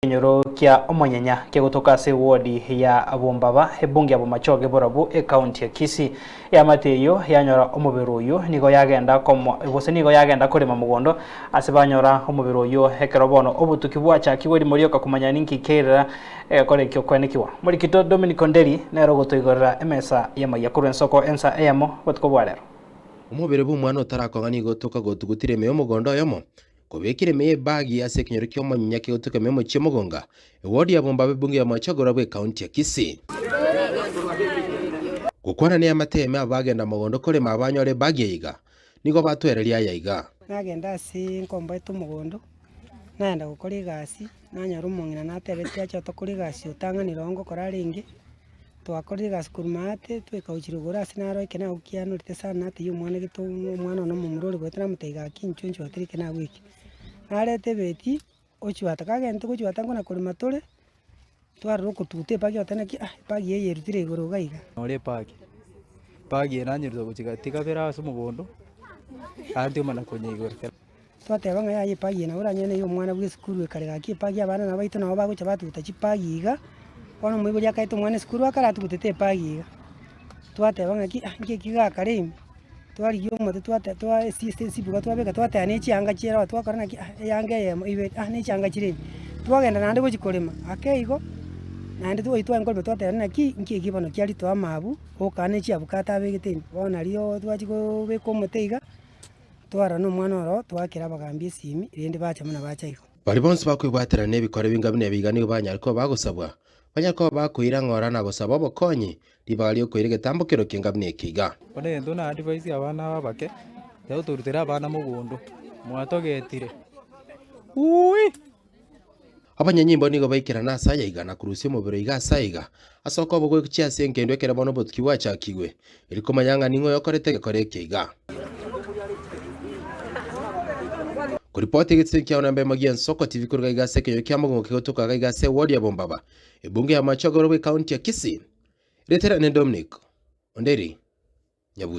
Ekenyoro kia Omonyenya kegotoka ase ewodi ya Bombaba, ebunge ya Bomachoge Borabu, ekaunti ya Kisii. Eamate eyio yanyora omobere oyio nigo yagenda komo gose nigo yagenda korema mogondo ase banyora omobere oyio ekero bono obotuki bwachakigwe rimo rioka komanya ninki keirera egekora ekio kwenekigwa. Morikito Dominic Onderi nere ogotoigorera emesa y'amaiga korwa ensoko ensa eyemo botuko bwa rero. Omobere bw'omwana otarakong'a nigo otoka gotugutire ime y'omogondo oyomo, Kobekire ime y'ebagi ase ekenyoro ki'omonyinya kegotoka ime y'omochie omogonga, ewodi ya Bombaba ebunge ya Mwachagora bw'ekaunti ya Kisii. Gokwana neamate ime abo bagenda mogondo korema abanyore ebagi eye iga, nigo batwereria aya iga. Nagenda ase nkomboete omogondo, nagenda gokora egasi, nanyora omong'ina natebetie ache tokore egasi otang'anire oo ngokora arenge. Twakorire egasi korwa maate, twekauchire igoro ase naro eke nagokianorete sana natebia omwana gete omwana one omomura ore goeta namotebia gaki inchuo nchwatere eke nagoekia. Nareta ebeti, ochwata kagentete gochwata nkona korema tore, twarora okotuguta epagi ogoteba naki ah epagi eye erutire igoro iga iga. Nore epagi, epagi eye nanyeruta gochia gati kabere ase omogondo, naende omana konyeigora. Twateba ng'a yaya epagi eye nabo oranyore neye omwana bwa esukuru ekare gaki epagi abana nabo baito nabo bagocha batuguta chipagi iga, bono omoibori akaeta omwana esukuru akare atugutete epagi iga. Twateba ng'aki ah nki eki gakare ime, twarigia omote twate twa esi ase esibuga twabeka twateba na echianga chiere oo twakora naki ah eyanga eyemo ibere ah na echianga chire ime. Twagenda naende gochia korema, ake igo, naende twayi twarenge korema twateba naki nki eki bono kiaritoa amabu, okana echiabukato abegete ime, bono nario twachia kobeka omote iga. Twarora nomwana oro, twaakera abagambi esimi, rende bacha buna bacha igo. Baria bonsi bakwebwaterana nebikore binga buna ebi iga nigo banyare koba bagosabwa, banyare koba bakoira ng'ora na gosaba obokonyi, ribaga ri'okoira egetambokero ki'enga buna eke iga. Bono egento na advise abana aba abake, tiga gotorutere abana mogondo, mwatogetire uuii. Abanyanyimbo nigo baikerana ase aya iga na korusia omobere iga ase aiga, ase okoba gochia ase engendu ekero bono obotuki bwachakigwe, erio komanya ng'a ning'o oyokorete egekora eke iga. Koripoti egetiseri kiao namba emo gi'ensoko TV koruga iga ase ekenyoro kia Mogongo kegotoka iga iga ase ewodi ya Bombaba, ebunge ya Machagoro bw'ekaunti ya Kisii. Rietera ne Dominic Onderi Nyabuto.